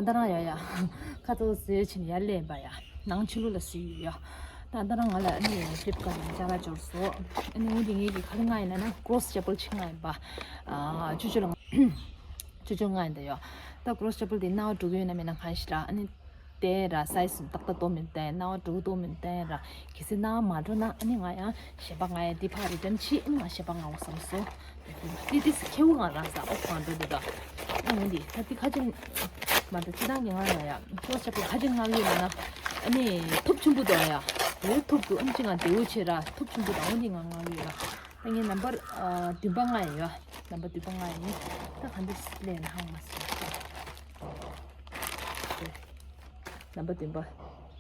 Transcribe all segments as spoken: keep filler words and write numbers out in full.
ད་རང་ཡ་ཡ། ཁ་ཐོག་ཟེར་ཕྱིན་ཡར་ལེན་པ་ཡ། ནང་ཆུ་ལུ་ལ་སུ་ཡོད་ཡ། ད་ད་རང་ང་ལ་ཨ་ནི་Flipkart་ནས་ཅ་ལག་འབྱོར་སོང་། ཨ་ནི་འོ་དེ་ངེད་ཀྱི་ག་རེ་མངགས་ཡིན་ན་ན་cross chappal་ཅིག་མངགས་ཡིན་པ། ཨ་ཅུ་ཅུ་ལ་ཅུ་ཅུ་མངགས་ཡིན་ད་ཡ། ད་cross chappal་དེ་རྣ་བ་འགྲོ་གི་ཡོད་ན་མེད་ན་གང་ཤེས་ར། ཨ་ནི་དེ་ར་size་ཏག་ཏག་ཏོ་མིན་ཏེ་རྣ་བ་འགྲོ་གི་ཏོ་མིན་ཏེ་ར། གལ་སྲིད་རྣ་བ་མ་འགྲོ་ན་ཨ་ནི་ང་ཡང་གཞན་པ་ང་ཡང་འདི་ཕར་return་བྱེད། ཨ་ནི་ང་གཞན་པ་མངག་འོ་བསམ་སོང་། ཏི་ཏི་སི་ཁེ་བོ་ང་རང་ས་ཨོ་ཁང་འགྲོ་འདུག་ད། ཨ་ནི་འདི་ད་ཏི་ཁ་ཅིག་མ་འགྲོ་ཅི་ད་ངས་ང་ཡ་ཡ་ཁོ་ཆ་པོ་ཁ་ཅིག་མངགས་ཡོད་ན་ན། ཨ་ནི་ཐུབ་ཆུང་པོ་འདུག་ཡ། དེ་ཐུབ་འདུག་ཨ་ནི་ཅི་ང་དེ་བོ་ཆེ་ར་ཐུབ་ཆུང་པོ་འདུག་ཨ་ནི་ང་མངགས་ཡོད་ར། ད་ངས་number་བདུན་པ་མངགས་ཡོད་ཡ། number་བདུན་པ་མངགས་ཡིན། ད་ག་འདི་ལས་ན་ཧང་མ་སོང་། number་བདུན་པ།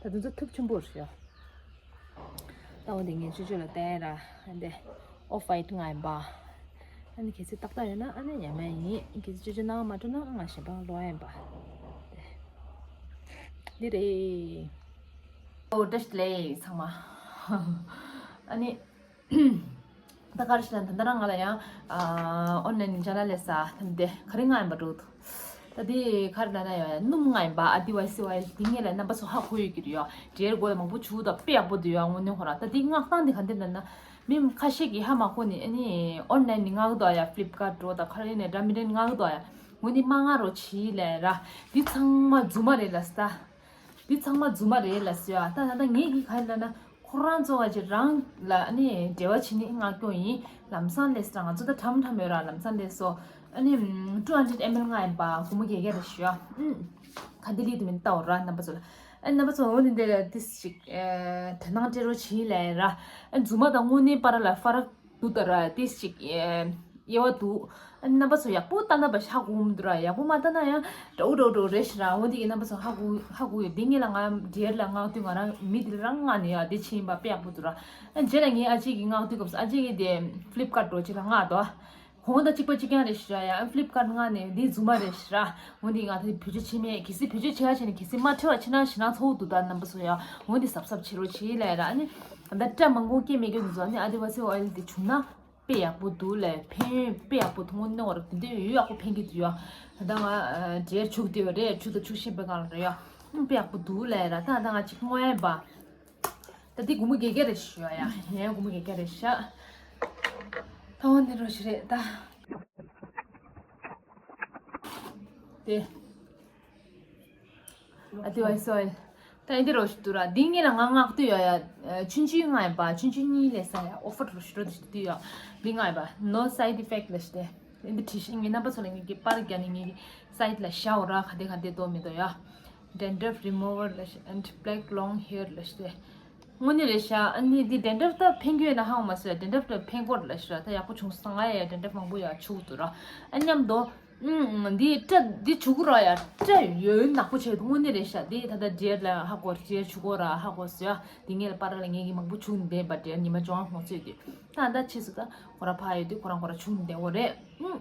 ད་དུང་ཚོ་ཐུབ་ཆུང་པོ་རེད་ཡ། ད་འོ་དེ་ངས་ཅོ་ཅོ་ལ་བསྟན་ར། ཨ་འདི་off white་མངགས་ཡིན་པ། ཨ་ནི་གལ་སྲིད་ཏག་ཏག་ཡོད་ན་ཨ་ནི་ཉམས་ཡ་ཡིན། གལ་སྲིད་ཅོ་ཅོ་ནང་མ་འགྲོ་ན་ང་གཞན་པ་ལོག་ཡ་ཡིན་པ། འདི་རེད། ཨོ་བཀྲ་ཤིས་བདེ་ལེགས་ཚང་མ། ཨ་ནི། ད་ག་རེ་ཞུ་ན་ད་ལྟ་རང་ང་ལ་ཡང་ཨ་online་ནས་ཅ་ལག་ལས་ས་ད་འདི་ག་རེ་མངགས་ཡིན་པ་འགྲོ་འདུག་ད་འདི་ག་རེ་ལབ་ན་ཡང་ཡང་སྣུམ་མངགས་ཡིན་པ། ཨ་དི་ཝའི་སི་ཨོ་ཡིལ་འདི་ངས་ལ་རྣམ་པ་ཚོ་ཧ་གོ་ཡོད་ཀྱི་རེད་ཡ། འབྲེལ་སྒོ་ལ་མང་པོ་བྱུག་དང་དཔེ་ཡག་པོ་འདུག་ཡ། དངོས་གནས་ཁོ་རང་ད་འདི་མངགས་སྟངས་འདི་ག་འདི་ལབ་ན་མི་ཁ་ཤས་ཀྱིས་ཧ་མ་གོ་ནས་ཨ་ནི་online་ནས་མངགས་འདུག་ཡ། Flipkart་འགྲོ་དང་ག་རེ་ནས་འདྲ་མི་འདྲ་མངགས་འདུག་ཡ། འོ་འདི་མ་མངགས་རོགས་བྱེད་ལབ་ར། འདི་ཚང་མ་རྫུན་མ་རེད་ལབ་ས། འདི་ཚང་མ་རྫུན་མ་རེད་ལབ་ཟེར་བ། ད་ད་ལྟ་ངས་ཀྱིས་ག་རེ་ལབ་ན་ཁོ་རང་ཚོ་བ་ཅིག་རང་ལ་ཨ་ནི་འབྲེལ་བ་བྱེད་ནི་མངགས་རྒྱུ་ཡིན། ལམ་སང་ལས་ཟེར་ང་ཚོ་ད་ཁྲམ་ཁྲམ་ཡོད་ར། ལམ་སང་ལས་སོ་ཨ་ནི་two hundred ml་མངགས་ཡིན་པ། སྒོར་མོ་བརྒྱད་བརྒྱ་རེད་ཞུ་ཨ། ཨུམ། ག་འདི་ལི་དུ་མིན་ལྟ་འོ་ར་རྣམ་པ་ཚོ་ལ། ཨ་རྣམ་པ་ཚོ་འོ་ནི་འདི་ལ་ཏིས་ཅིག་དོ་སྣང་སྤྲད་རོགས་བྱེད་ལབ་ར། ཨ་རྫུན་མ་དང་དངོས་གནས་བར་ལ་ཧྥ་རག་འདུག་ད་ར་ཏིས་ཅིག་ཨེ། དབྱེ་བ་འདུག་ཨ་ནི་རྣམ་པ་ཚོ་ཡག་པོ་ལྟ་ན་བ་ཧ་གོ་མི་འདུག་ར། ཡག་པོ་མ་ལྟ་ན་ཡང་འདྲ་བོ་འདྲ་བོ་འདྲ་བོ་རེད་ཤི་ར། འོ་འདི་གི་རྣམ་པ་ཚོ་ཧ་གོ་ཧ་གོ་ཡོད། འདི་ངེད་ལ་ང་འབྲེལ་ལ་མངགས་དུས་ང་རང་མི་འདི་རང་མངགས་ནས་ཡ་འདི་ཕྱིན་པ་དཔེ་ཡག་པོ་འདུག་ར། ཨ་རྗེས་ལ་ངའི་ཨ་ཅེ་གི་མངགས་དུས་སྐབས་སུ་ཨ་ཅེ་གི་དེ་Flipkart་འགྲོ་ཅིག་ལ་མངགས་དོ། གོང་དང་གཅིག་པ་གཅིག་རྐྱང་རེད་ཤི་ར། ཡ་Flipkart་མངགས་ནས་འདི་རྫུན་མ་རེད་ཤི་ར། འོ་འདི་ང་ད་བེད་སྤྱོད་བྱེད་མེད། གལ་སྲིད་བེད་སྤྱོད་བྱེད་ཡ་བྱས་ནས་གལ་སྲིད་མ་འཕྲད་པ་ཕྱིན་ན་ཞེད་སྣང་ཚ་བོ་འདུག་ད་རྣམ་པ་ཚོ་ཡ། འོ་འདི་གཟབ་གཟབ་བྱེད་རོགས་བྱེད་ལབ་ར། ཨ་ནི་ད་ལྟ་སྐྲ་མང་པོ་སྐྱེ་མེད་རྒྱུ་འདི་ཚོ་ཨ་ནི་ཨ་དི་ཝ་སི་ཨོ་ཡིལ་འདི་བྱུག་ན། དཔེ་ཡག་པོ་འདུག་ལས། ཕན་ཡོན་དཔེ་ཡག་པོ་འདུག་དངོས་གནས་བར་དེ་འདྲའི་ཡོད་ཡག་པོ་ཕན་གྱི་འདུག་ཡ། ད་ལྟ་ང་འབྲས་བྱུག་དེ་ཡོད་རེད། བྱུག་དང་བྱུག་བཞིན་པའི་སྒང་ལ་རེད་ཡ། ཨང་དཔེ་ཡག་པོ་འདུག་ལས་ར། ད་ད་ང་གཅིག་བསྔོ་ཡ་ཡིན་པ། ད་འདི་སྒོར་མོ་བརྒྱད་བརྒྱ་རེད་ཞུ་ཡ། ཡ་ཡང་སྒོར་མོ་བརྒྱད་བརྒྱ་རེད་ཤག་ད་འོ་འདི་རོ་ཞིག་རེད་ད། དེ། ཨ་དེ་བ་སོ་ཡ། ད་ཨེ་འདི་རོ་ཞིག་འདུག་ར། འདི་ངེད་ལ་ང་མངགས་དུས་ཡ་ཡ། ཆུང་ཆུང་མངགས་ཡིན་པ། ཆུང་ཆུང་གཉིས་ལས་ས་ཡ། ཨོ་ཕར་རོ་ཞིག་རོ་དུས་ཡ། འདི་མངགས་ཡིན་པ། No side effect་ལ་ཞིག་སྟེ། ཨེ་འདི་བྲིས་ཤིང་ངའི་རྣམ་པ་ཚོ་ལ་ངེད་ཀྱི་པར་རྒྱག་ནས་ངེད་ཀྱི་side་ལ་བཞག་འོ་ར། ག་དེ་ག་དེ་ཏོ་མི་ཏོ་ཡ། Dandruff remover་ལ་ཞིག་and black long hair་ལ་ཞིག་སྟེ། དངོས་གནས་རེད་ཤག་ཨ་ནི་འདི་dandruff་ད་ཕན་གྱི་ཡོད་ན་ཧ་གོ་མ་སོང་ཡ། dandruff་ད་ཕན་གོ་ར་ལ་ཞིག་ར། ད་ཡག་པོ་བྱུང་སོང་། ང་ཡ་ཡ་dandruff་མང་པོ་ཡ་བྱུག་འདུག་ར། ཨ་མཉམ་དུ། ཨུམ། འདི་སྐྲ་འདི་བྱུག་གོ་ར་ཡ། སྐྲ་ཡོད་ནག་པོ་བྱས་འདུག་དངོས་གནས་རེད་ཤག་འདི་ད་ལྟ་འབྲས་ལ་ཧ་གོ། འབྲས་བྱུག་གོ་ར་ཧ་གོ་སོང་ཡ། འདི་ངས་ལ་པར་ལ་ངས་ཀྱི་མང་པོ་བྱུག་ནས་བསྡད་པ། འབྲས་ཉི་མ་བཅོ་ལྔ་ཧོང་ཚོད་དུས་ད་ད་ཆས་སུ་ད་ཁོ་ར་ཕ་ཡོད་དུས་ཁོ་རང་ཁོ་ར་བྱུག་ནས་བསྡད་གོ་རེད། ཨུམ།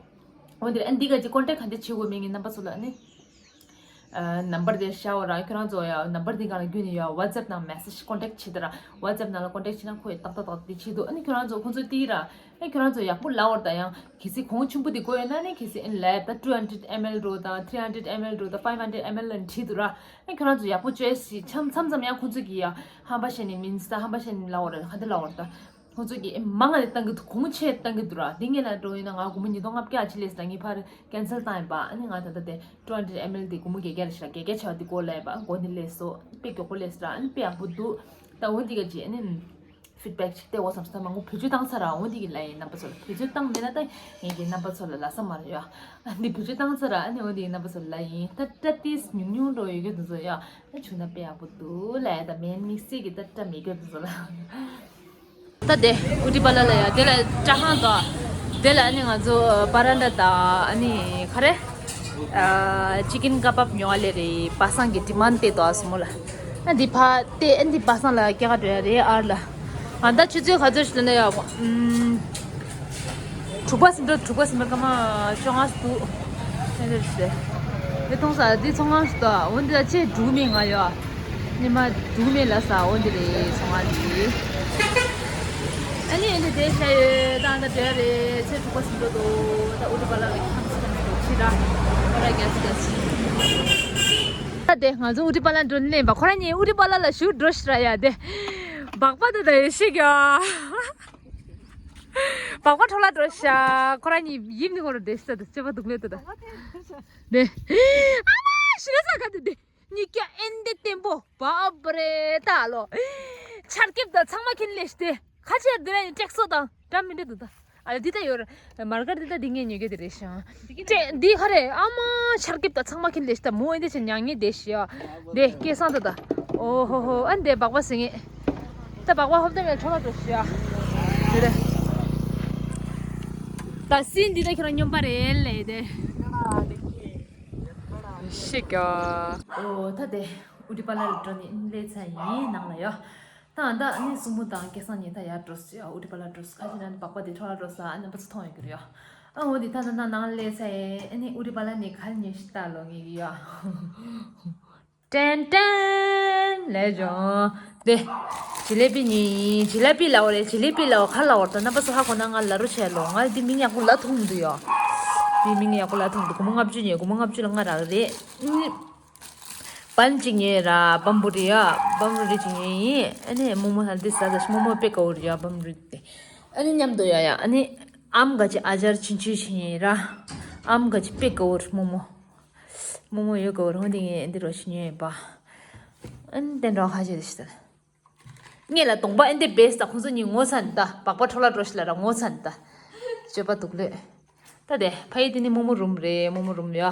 འོ་འདིར་ཨ་འདི་ག་ཅི་contact་ག་འདི་བྱེད་དགོས་མིན་ངའི་རྣམ་པ་ཚོ་ལ་ཨ་ནི། ཨ་number་དེ་བཞག་འོ་ར། ཁྱོད་རང་ཚོ་ཡ་number་དེ་ག་ལ་བརྒྱུད་ནས་ཡ་WhatsApp་ནང་message་contact་བྱེད་ད་ར། WhatsApp་ནང་ལ་contact་བྱེད་ན་ཁོས་ཏག་ཏག་ཏག་དེ་བྱེད་འདུག་ཨ་ནི་ཁྱོད་རང་ཚོ་ཁོ་ཚོས་དེ་ར། ཨ་ཁྱོད་རང་ཚོ་ཡག་པོ་ལབ་འོ་ར། ད་ཡང་གལ་སྲིད་གོང་ཆེན་པོ་དེ་དགོས་ཡོད་ན་ནི་གལ་སྲིད་ཨ་ནི་ལབ་ད། two hundred ml་འགྲོ་དང་three hundred ml་འགྲོ་དང་five hundred ml་ལ་བྲིས་འདུག་ར། ཨ་ཁྱོད་རང་ཚོ་ཡག་པོ་བཅོས་ཤིག་མཚམས་མཚམས་ཡང་ཁོ་ཚོ་གིས་ཡ་ཧམ་པ་བཤད་ནས་མིན་ས་ཧམ་པ་བཤད་ནས་ལབ་འོ་ར། ག་འདི་ལབ་འོ་ར་ད། ཁོང་ཚོ་གིས་མང་ང་ནས་བཏང་གི་འདུག་གོང་ཆེ་བཏང་གི་འདུག་ར། འདི་ངས་ལ་འགྲོ་ཡིན་ན་ང་སྒོར་མོ་ཉིས་སྟོང་ལྔ་བརྒྱ་ཅིག་ལས་ད་ངས་ཕར་cancel་བཏང་ཡིན་པ། ཨ་ནི་ང་ད་ལྟ་དེ་two hundred ml་དེ་སྒོར་མོ་བརྒྱད་བརྒྱ་རེད་ཤག་བརྒྱད་བརྒྱ་བྱས་པ་འདི་སྒོར་ལས་པ་སྒོར་འདི་ལས་སོ་དཔེ་མགྱོགས་པོ་ལས་སོ་ར། ཨ་ནི་དཔེ་ཡག་པོ་འདུག་ད་འོ་འདི་ག་ཅི་ཨ་ནི་feedback་ཅིག་སྟེར་འོ་བསམ་སོང་། ད་མང་པོ་བེད་སྤྱོད་བཏང་ཚར་ར། འོ་འདི་གི་ལ་ཡིན་རྣམ་པ་ཚོ་ལ་བེད་སྤྱོད་བཏང་མེད་ན་ད་ངས་ཀྱི་རྣམ་པ་ཚོ་ལ་ལབ་ས་མ་རེད་ཡ། ཨ་འདི་བེད་སྤྱོད་བཏང་ཚར་ར། ཨ་ནི་འོ་འདི་གི་རྣམ་པ་ཚོ་ལ་ཡིན། ད་ཏྲ་ཏིས་ཉུང་ཉུང་འགྲོ་ཡོད་གི་འདུག་ཚོ་ཡ། ད་བྱུང་ན་དཔེ་ཡག་པོ་འདུག་ལ་ཡ། ད་མེད་དམིགས་བསལ་གི་ད་ཏྲ་མེད་གི་འདུག་ཚོ་ལ། ད་དེ་ཨུ་ཏི་པ་ལ་ལ་ཡ། དེ་ལ་ཏྲ་ཧང་དང་། དེ་ལ་ཨ་ནི་ང་ཚོ་པ་རན་ཏྲ་དང་ཨ་ནི་ག་རེ། ཨ་chicken kebab་ཉོ་བ་ལས་རེད། པ་སངས་ཀྱི་demand་དེ་དོ་ཨ་སོ་མོ་ལ། ཨ་འདི་ཕ་དེ་ཨ་འདི་པ་སངས་ལ་སྐྱེ་ག་འགྲོ་ཡ་རེད་ཨར་ལ། ང་ད་ཆུ་ཚོད་ག་ཚོད་ཞིག་ལ་ན་ཡ། ཨུམ། དྲུག་པ་ཟིན་འགྲོ། དྲུག་པ་ཟིན་པ་སྐར་མ་བཅོ་ལྔ་འདུག་ཨེ་འདི་རེད་ཟེར། དེ་མཐོང་ས་འདི་ཚོང་ཁང་ཞིག་འདུག་འོ་འདི་ལ་ཆེས་འགྲོ་གི་མེད་ང་ཡ། ཉི་མ་འགྲོ་གི་མེད་ལ་ས་འོ་འདི་རེད་ཚོང་ཁང་འདི། ཨ་ནི་ཨ་ནི་དེ་ཤ་ཡོད་ད་ད་འདྲ་རེད། ཚེ་དྲུག་པ་ཟིན་འགྲོ་འདུག་ད་འུ་དུ་པ་ལ་ལ་ཁམས་ཁམས་འདུག་ཕྱི་ར། པ་ར་རྒྱ་སི་རྒྱ་སི། ད་དེ་ང་ཚོ་ཨུ་ཏི་པ་ལ་འགྲོ་ནི་ལེན་པ་ཁོ་རང་གཉིས་ཨུ་ཏི་པ་ལ་ལ་ཞུ་འགྲོ་ཤི་ར་ཡ་དེ། སྦག་པ་དེ་ད་ཡེ་ཤེས་ཀྱི། སྦག་པ་འཕྲོ་ལ་འགྲོ་ཤ། ཁོ་རང་གཉིས་ཡིབ་ནི་ཁོ་ར་དེ་ཤི་ད་དེ་སྤྱོད་པ་སྡུག་ལེ་ད་ད། དེ། ཨ་མ་ཤི་ར་ས་ག་དེ་དེ། གཉིས་ཀ་ཨེན་དེ་བརྟན་པོ་བབ་རེད་ད་ལོ། ཆར་སྐེབས་དང་ཚང་མ་ཁྱེར་ལས་ཏེ། ཁ་ཆེ་འདི་ར་ཡིན་ཀྲེག་སོ་དང་འདྲ་མི་འདྲ་འདུག་ད། ཨ་ལ་འདི་ད་ཡོད་ར། མར་ཀར་འདི་ད་འདི་ངས་ཉོས་གི་དེ་རེད་ཤང་། ཀྲེ་འདི་ཁ་རེད་ཨ་མ་ཆར་སྐེབས་དང་ཚང་མ་ཁྱེར་ལས་ད་མོ་ཨེ་འདི་ཆ་ཉག་ཉེ་དེ་ཤི་ཡ། དེ་སྐལ་བཟང་ད་ད། ཨོ་ཧོ་ཧོ་ཨ་འདི་སྦག་པ་ཟེར་ངེས། ད་སྦག་པ་ཧོབ་ད་མེད་ཁྲོ་བ་འགྲོ་ཤི་ཡ། དེ་རེད། ད་སྲིན་འདི་ད་ཁྱེད་རང་སྨྱོན་པ་རེད་ལས་དེ། ཤིག་ཨ། ཨོ་ད་དེ་ཨུ་ཏི་པ་ལ་རུ་འགྲོ་ནི་ལས་ཚ་ཡིན་ནང་ལ་ཡོ། ད་ད་ཨ་ནི་སྲུང་མོ་དང་སྐལ་བཟང་གཉིས་ད་ཡར་འགྲོ་སི་ཡོ། ཨུ་ཏི་པ་ལ་འགྲོ་སི་ཁ་ཅིག་ན་ནི་སྦག་པ་དེ་འཕྲོ་ལ་འགྲོ་ས་ཨ་ནི་པ་ཚོ་མཐོང་ཡོད་ཀྱི་རེད་ཡོ། ཨ་འོ་དེ་ད་ད་ད་ནང་ལས་ཚ་ཡིན་ཨ་ནི་ཨུ་ཏི་པ་ལ་ནི་ག་ལ་ཉོས་ཤི་ད་ལོ་ངེས་ཀྱི་ཡོ། ཏན་ཏན་ལས་བྱུང་། དེ། ཇི་ལེ་པི་ནི། ཇི་ལེ་པི་ལའོ་རེད། ཇི་ལེ་པི་ལའོ་ཁ་ལའོ་ད་རྣམ་པ་ཚོ་ཧ་གོ་ན་ང་ལ་རུ་ཆེ་ལོ། ང་འདི་མི་ཉག་པོ་ལ་ཐུང་འདུག་ཡོ། འདི་མི་ཉག་པོ་ལ་ཐུང་འདུག་སྒོར་མོ་ལྔ་བཅུ་ཉོས། སྒོར་མོ་ལྔ་བཅུ་ལ་ལྔ་རག་རེད། ཨུམ། བན་གཅིག་ཉོས་ར་བམ་བུ་རི་ཡ། བམ་བུ་རི་གཅིག་ཉོས་ཡིན། ཨ་ནི་རྨོ་མོ་ཧལ་དི་ཟ་ཟ་ཤི་རྨོ་མོ་དཔེ་དགའ་བོ་རེད་ཡ་བམ་བུ་རི་དེ། ཨ་ནི་མཉམ་དུ་ཡ་ཡ་ཨ་ནི་ཨམ་ག་ཅི་ཨ་ཇར་ཆིན་ཆུ་ཤི་ཡིན་ར། ཨམ་ག་ཅི་དཔེ་དགའ་བོ་རེད་རྨོ་མོ། རྨོ་མོ་ཡོད་དགའ་བོ་རེད་འོན་ཏེ་ངས་ཨེ་འདི་རོ་ཤི་ཉོས་ཡིན་པ། ཨ་ནི་དེ་འདྲ་ཁ་ཤས་རེད་ཤི་ད། ངས་ལ་གདོང་པ་ཨེ་འདི་བེས་ད་ཁོང་ཚོ་གཉིས་ངོ་ཚ་ནི་ད་སྦག་པ་འཕྲོ་ལ་འགྲོ་ཤི་ལ་ར་ངོ་ཚ་ནི་ད། སྤྱོད་པ་སྡུག་ལེ། ད་དེ་ཕ་ཡི་དེ་ནི་རྨོ་མོ་རུམ་རེད་རྨོ་མོ་རུམ་ཡ།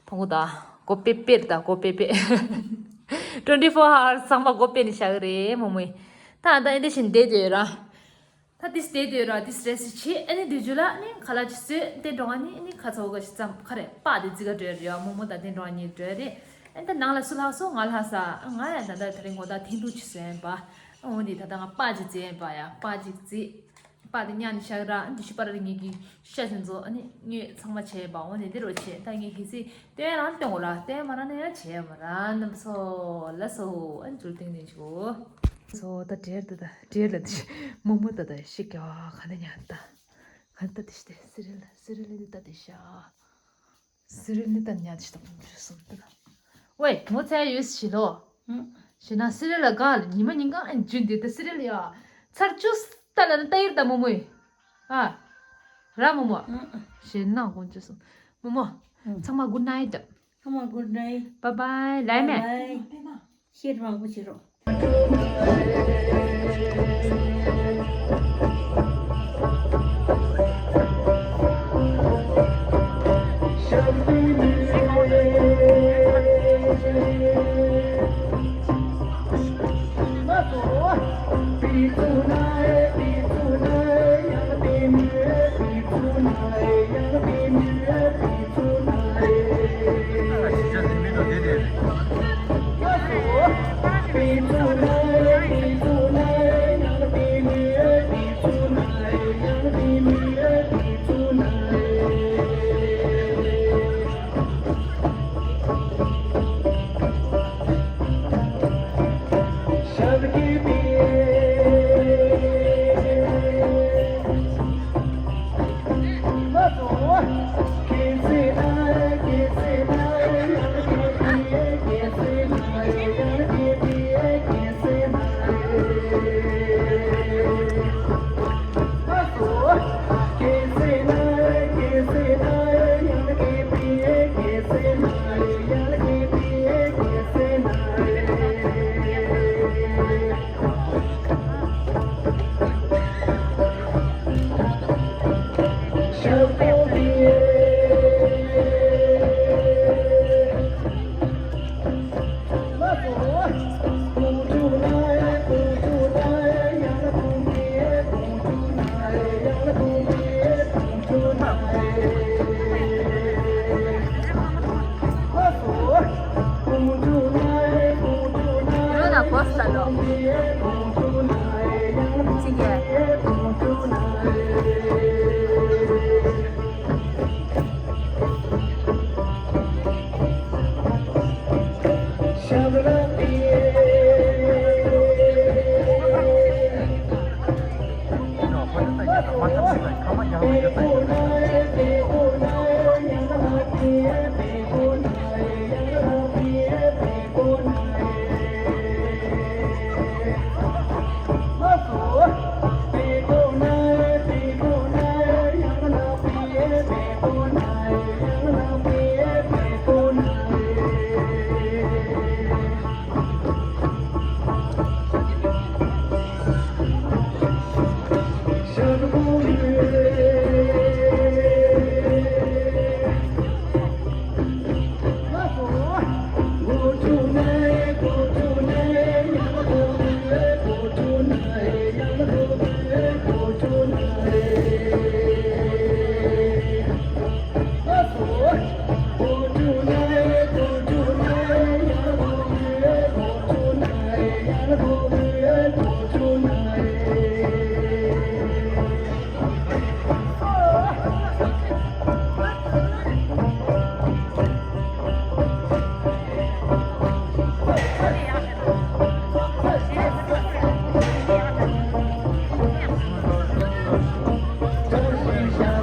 ཕྲུ་གུ་ད། སྒོ་པེ་པེ་རེད་ད་སྒོ་པེ་པེ། ཊུ་ཝེན་ཊི་ཕོར་ཨ་ཝར་སི་ཚང་མ་སྒོ་པེ་ནི་བཞག་གི་རེད་རྨོ་མོས། ད་ད་ཨེ་འདི་བཞིན་བསྡད་དེ་ཡོད་ར། ད་དེ་བསྡད་དེ་ཡོད་ར་དེ་རེས་སི་བྱེད་ཨེ་ནི་དེ་རྒྱུ་ལ་ཨེ་ནི་ཁ་ལག་ཅིག་བཟོས་དེ་འགྲོ་བ་ནི་ཨེ་ནི་ཁ་ཚ་བོ་ག་ཞིག་ཙམ་ཁ་རེད་པ་དེ་རྫི་ག་འགྲོ་ཡ་རེད་ཡ་རྨོ་མོ་ད་དེ་འགྲོ་བ་ནི་འགྲོ་ཡ་རེད། ཨེ་ད་ནང་ལ་སུ་ལྷག་སོང་ང་ལྷག་ས་ང་ཡ་ད་ད་དེ་རིང་ངོ་ད་འཐེན་ཐུག་ཅིག་བཟོས་ཡིན་པ། འོ་འདི་ད་ལྟ་ང་པ་ཅིག་བཙལ་ཡིན་པ་ཡ་པ་ཅིག་བཙལ། པ་དེ་ཉག་ནས་བཞག་ར་འདི་ཤི་པ་ར་རི་ངེད་ཀྱི་ཤ་ཞིག་མཛོ་ཨ་ནི་དངོས་ཚང་མ་བྱས་པ་འོ་ནས་འདི་རུ་བྱས་ད་ངས་གལ་སྲིད་སྟོན་རང་སྟོན་གོ་ར་སྟོན་མ་ར་ནས་ཡ་བྱས་མ་ར་རྣམ་པ་ཚོ་ལ་སོ་ཨ་ནི་འཇུར་སྟེང་ནས་ཆུ་གོ་ཚོ་ད་བྲེལ་ད་ད་བྲེལ་ལ་དི་མོ་མོ་ད་ད་ཤི་ཀྱ་ག་ནས་ཉག་ད་ག་ད་དི་ཤི་ཏེ་སི་རེལ་སི་རེལ་ནི་ད་དི་ཤ། སི་རེལ་ནི་ད་ཉག་ཅི་ད་ཕུང་ཆུ་སོང་ད་ད། ཝེ་ངོ་ཚ་ཡོད་ཤི་ལོ། ཤི་ན་སི་རེལ་ལ་ག་ལ་ཉི་མ་ཉིན་གང་ཨན་ཇུན་དེ་ད་སི་རེལ་ཡ། ཚར་བཅུ་ད་ལ་ན་ད་ཡིར་ད་མོ་མོ་ཡི། ཨ། ར་མོ་མོ། ཤི་ན་ཕུང་ཆུ་སོང་། མོ་མོ། ཚང་མ་good night། ཚང་མ་good night། Bye bye ལའི་མེ། Bye bye། ཤེད་མང་པོ་བྱེད་རོགས།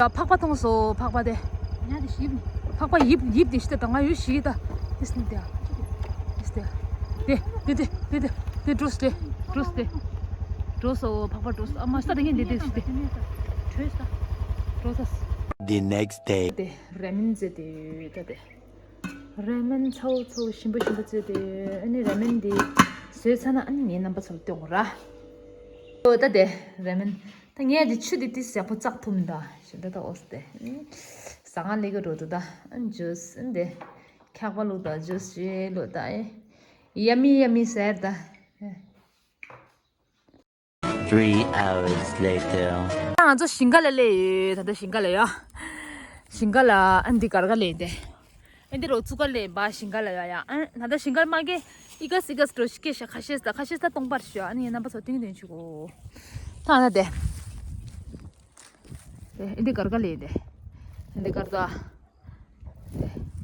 ཕག་པ་མཐོང་སོང་། ཕག་པ་དེ། ཕག་པ་ཡིབ་ཡིབ་དེ་ཤི་ད། ད་ང་ཡུལ་ཤི་ད། དེ་སི་ནི་དེ། དེ་སི་དེ། དེ་དེ་དེ་དེ་དེ་འགྲོ་སི་དེ། འགྲོ་སི་དེ། འགྲོ་སོང་། ཕག་པ་འགྲོ་སོང་། ཨ་མ་ཤི་ད། དེ་ངས་འདི་དེ་ཤི་དེ། འགྲོ་ས། The next day. དེ་ར་མེན་བཟོས་ཏེ་ད་དེ། ར་མེན་ཚ་བོ་ཚ་བོ་ཞིམ་པོ་ཞིམ་པོ་བཟོས་ཏེ། ཨ་ནི་ར་མེན་འདི་བཟོས་ཚར་ན་ཨ་ནི་ངའི་རྣམ་པ་ཚོར་སྟོན་དགོས་ར། ཨོ་ད་དེ་ར་མེན། ད་ངས་འདི་ཆུ་འདི་ཏིས་ཡག་པོ་བཙགས་ཐུབ་མི་འདུག་ཞེ་འདྲ་ད། ཨོ་སི་དེ་ཟ་ང་ལེ་གི་འགྲོ་འདུག་ད། ཨ་ནི་ཇུས་ཨ་ནི་དེ་འཁྱག་པ་བླུགས་ད། ཇུས་ཞིག་བླུགས་ད། ཨེ་ཡ་མི་ཡ་མི་ཟེར་ད། Three hours later. ང་ཚོ་ཞིང་ཁ་ལ་སླེབས་ཡོད། ད་ལྟ་ཞིང་ཁ་ལ་ཡོད། ཞིང་ཁ་ལ་ཨ་འདི་གར་ག་ལས་ཏེ། ཨ་འདི་རོ་ཚུགས་ཀ་ལས་པ་ཞིང་ཁ་ལ་ཡོད་ཡ། ཨ་ད་ལྟ་ཞིང་ཁ་མ་གི་ཨི་ག་སི་ཨི་ག་སི་འགྲོ་ཤི་ཀེ་ཤ་ཁ་ཤས་ད། ཁ་ཤས་ད་སྟོང་པར་ཤོ། ཨ་ནི་ངའི་རྣམ་པ་ཚོ་ཏིང་ཏིང་ཆུ་གོ། ད་ང་ད་དེ། ཨ་འདི་གར་ག་ལས་ཏེ། ཨ་འདི་གར་ད།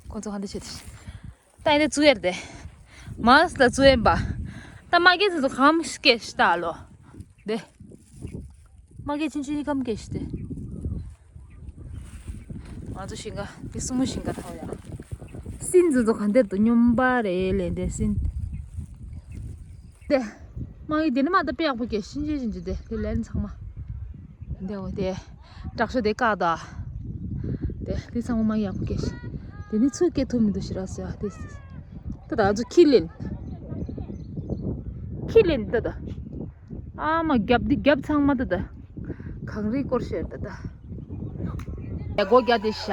ཁོ་ཚོ་ཧ་འདི་བྱེད་དེ། ད་ཡིན་དེ་བཙུགས་ཡར་དེ། མ་ས་ད་བཙུགས་ཡིན་པ། ད་མ་གི་ཚོ་ཚོ་གམ་སྐད་ཤི་ད་ལོ། དེ། མ་གི་ཆུན་ཆུན་ནི་གམ་སྐད་ཤི་དེ། ང་ཚོ་ཞིང་ཁ་དེ་སྲུ་མོ་ཞིང་ཁ་ཐོག་ཡ། སྲིན་ཚོ་ཚོ་ག་འདིར་དུ་སྨྱོན་པ་རེད་ལས་དེ་སྲིན། དེ། མ་གི་དེ་ནི་མ་ད་དཔེ་ཡག་པོ་སྐད་ཤི་འཇི་འཇི་འཇི་དེ་དེ་ལན་ཚང་མ། འདི་འོ་དེ། དྲག་ཤོས་དེ་བཀག་ད། དེ་དེ་ཚང་མ་མ་ཡག་པོ་སྐད་ཤི། དེ་ནི་ཚུར་སྐད་ཐུབ་མི་འདུག་ཤི་ར་ཟེར་བ་དེ། ད་ད་ཚོ་ཁྱི་ལེན། ཁྱི་ལེན་ད་ད། ཨ་མ་རྒྱབ་འདི་རྒྱབ་ཚང་མ་ད་ད། གངས་རིའི་སྐོར་ཤེར་ད་ད། ཡ་སྒོ་རྒྱག་དེ་ཤ།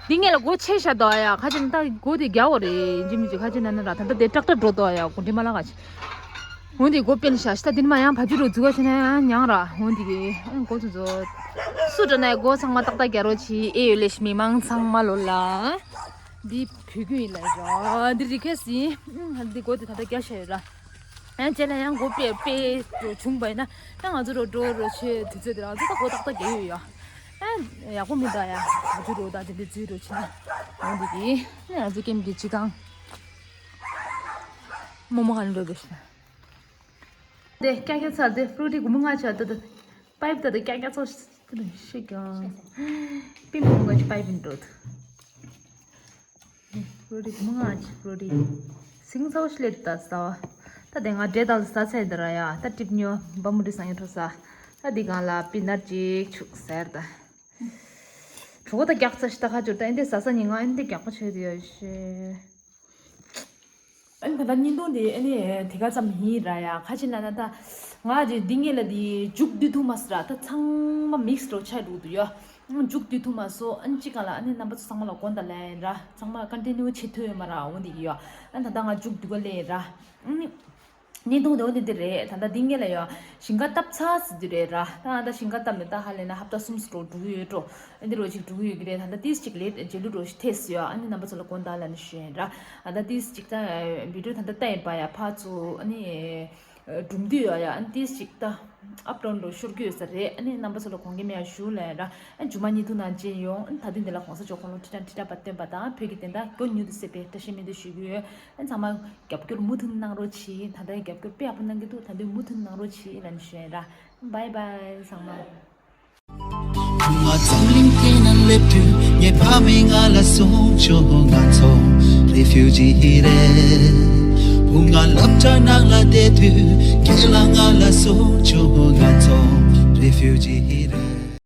འདི་ངས་ལ་སྒོ་ཕྱེ་ཤ་ད་ཡ། ཁ་ཅིག་ད་སྒོ་དེ་རྒྱག་འོ་རེད་འཇི་མི་འཇི། ཁ་ཅིག་ན་ན་ར་ད་ད་དེ་ཀྲག་ཀྲག་འགྲོ་ད་ཡ། སྒོ་འདི་མ་ལ་ཁ་ཅིག་འོན་ཏེ་སྒོ་སྤེལ་ཤ་ཤི་ད། འདི་ནི་མ་ཡང་བ་ཅུ་རུ་འཛུལ་བ་ཤེ་ན་ཡང་ཉང་ར། འོན་ཏེ་གི་སྒོ་ཚུ་ཚོ། སུ་འགྲོ་ན་སྒོ་ཚང་མ་ཏག་ཏག་རྒྱག་རོགས་གྱིས། ཨེ་ཡོད་ལེ་ཤི་མི་མང་ཚང་མ་ལོ་ལ། འདི་བོད་ཁུལ་ཡིན་ལ་ར། འདི་རི་ཁེ་སི་ཨ་འདི་སྒོ་དེ་ད་ལྟ་རྒྱག་ཤ་ཡོད་ར། ཨ་རྗེས་ལ་ཡང་སྒོ་སྤེལ་སྤེལ་འགྲོ་བྱུང་པ་ཡིན་ན་ཡང་ང་ཚོ་རོ་འགྲོ་རོ་ཆེ་དུས་ཚོད་དེ་ར་ང་ཚོ་ད་སྒོ་ཏག་ཏག་རྒྱག་ཡོད་ཡ། ཨ་ཡག་པོ་མི་འདུག་ཡ། བ་ཅུ་རུ་ད་དེ་འདི་འཛུལ་རོ་ཆེ་ན། འོན་ཏེ་གི་ང་ཚོ་ཀེམ་གི་སྤྱི་ཁང་། མོ་མོ་ཧ་ལ་འགྲོ་དེ་ཤ། དེ་ཀྱག་ཀྱག་ཚར་དེ་ཕྲུ་ཏི་གུ་མོ་ང་ཆ་དེ་དེ་པའིབ་དེ་དེ་ཀྱག་ཀྱག་ཚོ་ཤི་གང་། པིང་པོང་གི་པའིབ་འགྲོ་དུ། ཕྲུ་ཏི་གུ་མོ་ང་ཆ་ཕྲུ་ཏི། སིང་ཚ་བོ་ཤི་ལེ་ད་ས་བ། ད་དེ་ང་འདྲེ་དང་ས་ཚལ་དེ་ར་ཡ། ད་ཏྲིབ་ཉོ་བ་མུ་ཏི་སང་ཉོ་འགྲོ་ས། ད་འདི་གང་ལ་པི་ནར་ཅིག་ཆུག་ཟེར་ད། གྲོགས་ད་རྒྱག་ཚ་ཤི་ད་ཁ་ཅོར་ད་ཨེ་འདི་ཟ་ས་ཉི་ང་ཨེ་འདི་རྒྱག་པ་ཆོད་དེ་ཡོད་ཤི། ཨ་ནི་ད་ལྟ་བརྙན་ཐུང་དེ་ཨ་ནི་དེ་ག་ཙམ་ཡིན་ར་ཡ། ཁ་ཅིག་ན་ན་ད་ང་དེ་འདི་ངེད་ལ་དེ་མཇུག་བསྡུ་ཐུབ་མ་སི་ར། ད་ཚང་མ་མིག་སི་རོ་ཆ་འགྲོ་འདུག་ཡ། མཇུག་བསྡུ་ཐུབ་མ་སོང་། ཨ་ནི་ཅི་ག་ལ་ཨ་ནི་རྣམ་པ་ཚོ་ཚང་མ་ལ་དགོངས་དག་ལན་ར། ཚང་མ་ཀོན་ཊི་ནིའུ་བྱེད་ཐུབ་ཡོད་མ་ར། འོ་འདི་ཡོད། ཨ་ནི་ད་ལྟ་ང་མཇུག་བསྡུ་ག་ལེན་ར། ཨ་ནི་བརྙན་ཐུང་དེ་འོ་འདི་འདི་རེད། ད་ལྟ་འདི་ངེད་ལ་ཡ་ཞིང་ཁ་བཏབ་ཚར་ཟེར་དུས་རེད་ར། ད་ང་ད་ཞིང་ཁ་བཏབ་ནས་ད་ཧ་ལས་ན་ཧབ་ཏ་གསུམ་སི་རོ་འགྲོ་གི་ཡོད་འགྲོ། ཨ་འདི་རོ་ཅིག་འགྲོ་གི་ཡོད་ཀྱི་རེད། ད་ལྟ་ཏིས་ཅིག་ལེ་རྗེས་ལུས་རོ་ཞིག་ཐེས་ཡོད། ཨ་ནི་རྣམ་པ་ཚོ་ལ་དགོངས་དག་ལན་ཞུ་ཡིན་ར། ཨ་ད་ཏིས་ཅིག་ད་བི་ཌིའོ་ད་ལྟ་ལྟ་ཡིན་པ་ཡ་ཕར་ཚུར་ཨ་ནི་སྒྲུང་བསྡུས་ཡོད་ཡ། ཨ་ནི་ཏིས་ཅིག་ད་ཨབ་ཌའུན་རོ་ཤོར་གི་ཡོད་ས་རེད། ཨ་ནི་རྣམ་པ་ཚོ་ལ་དགོངས་འགལ་མེད་ཡ་ཞུ་ལན་ར། ཨ་མཇུག་མ་བརྙན་ཐུང་ནང་མཇལ་ཡོང་། ཨ་ད་དུང་འདི་ལ་གོང་ས་མཆོག་དགུང་ལོ་ཁྲི་ཕྲག་ཁྲི་ཕྲག་བར་བརྟན་པ་དང་བོད་ཀྱི་བདེན་མཐའ་མགོ་མྱུར་དུ་སེལ་བའི་བཀྲ་ཤིས་སྨོན་འདུན་ཞུ་གི་ཡོད། ཨ་ཚང་མ་རྒྱབ་སྐྱོར་མུ་མཐུད་གནང་རོགས་གྱིས། ད་ལྟ་རྒྱབ་སྐྱོར་དཔེ་ཡག་པོ་གནང་གི་འདུག་ད་དུང་མུ་མཐུད་གནང་རོགས་གྱིས་ལབ་ནས་ཞུ་ཡ་ཡིན་ར། བྷའི་བྷའི་ཚང་མ། བུ་ང་འཛམ་གླིང་སྟེང་ན་སླེབས་དུས་ངའི་ཕ་མས་ང་ལ་གསུངས་བྱུང་། ང་ཚོ་རི་ཕིའུ་ཇི་རེད། བུ་ང་སློབ་གྲྭ་ནང་ལ་བསྡད་དུས་ཁྱེད་ལ་ང་ལ་གསུངས་བྱུང་། ང་ཚོ་རི་ཕིའུ་ཇི་རེད།